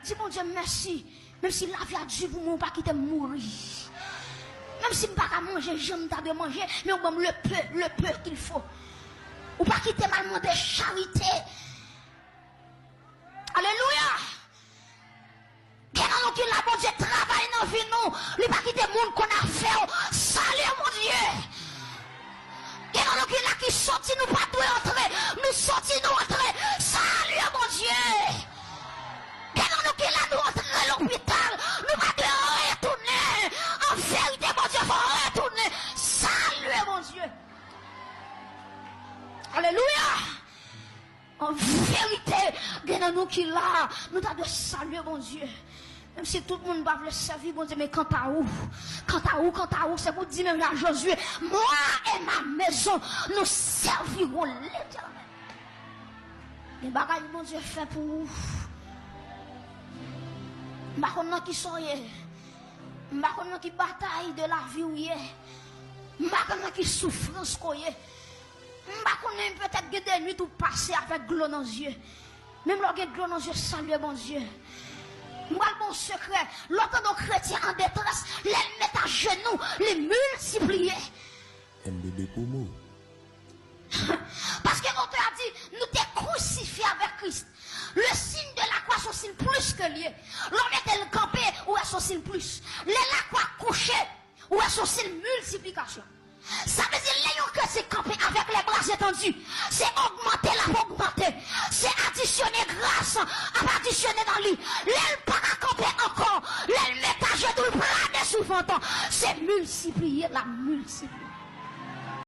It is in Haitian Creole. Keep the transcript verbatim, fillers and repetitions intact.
Di Bondye mèsi. Menm si lavi a di pou mwen, ou pa kite m mouri. Menm si m pa ka manje jan m ta dwe manje, men ou ban m le peu, le peu qu'il faut. Ou pa kite m al mande charite. Alelouya! Gen nan nou ki la, Bondye travay nan vi nou. Li pa kite moun konn afè w. Salye Bondye! Gen nan nou ki la ki soti, nou pa dwe antre. Nou soti, nou antre. Salye Bondye! Gen nan nou ki la, nou antre lopital. Nou pa dwe retounen. An verite, Bondye fè w retounen. Salye Bondye! Alelouya! An verite, gen nan nou ki la, nou ta dwe salye Bondye. Menm si tout moun pa vle sèvi Bondye, men kanta ou, kanta ou, kanta ou, se pou di menm jan Jozye, moi et ma maison, nous servirons l'Éternel. Gen bagay Bondye fè pou ou. M pa konn nan ki sa w ye. M pa konn nan ki batay de lavi w ye. M pa konn nan ki soufrans ke w ye. M pa konnen, petèt gen de nwit ou pase avèk dlo nan zye. Menm lè w gen dlo nan zye, salye Bondye. M pral ba w yon sekrè. Lè w tande yon kretyen an detrès, lè l met ajenou, li miltipliye. M B B Promo. Paske otè a di, nou te krusifye avèk Kris. Le signe de la croix se yon siy plis ke l ye. Lè w mete l kanpe, ou wè se yon siy plis. Lè lakwa kouche, ou wè se yon siy miltiplikasyon. Sa vle di, lè yon kretyen kanpe avèk lè bra etandi, se ogmante l ap ogmante. Se adisyone gras ap adisyone nan li. Lè l pa ka kanpe ankò, lè l met ajenou l plane sou vant, se miltipliye l ap miltipliye.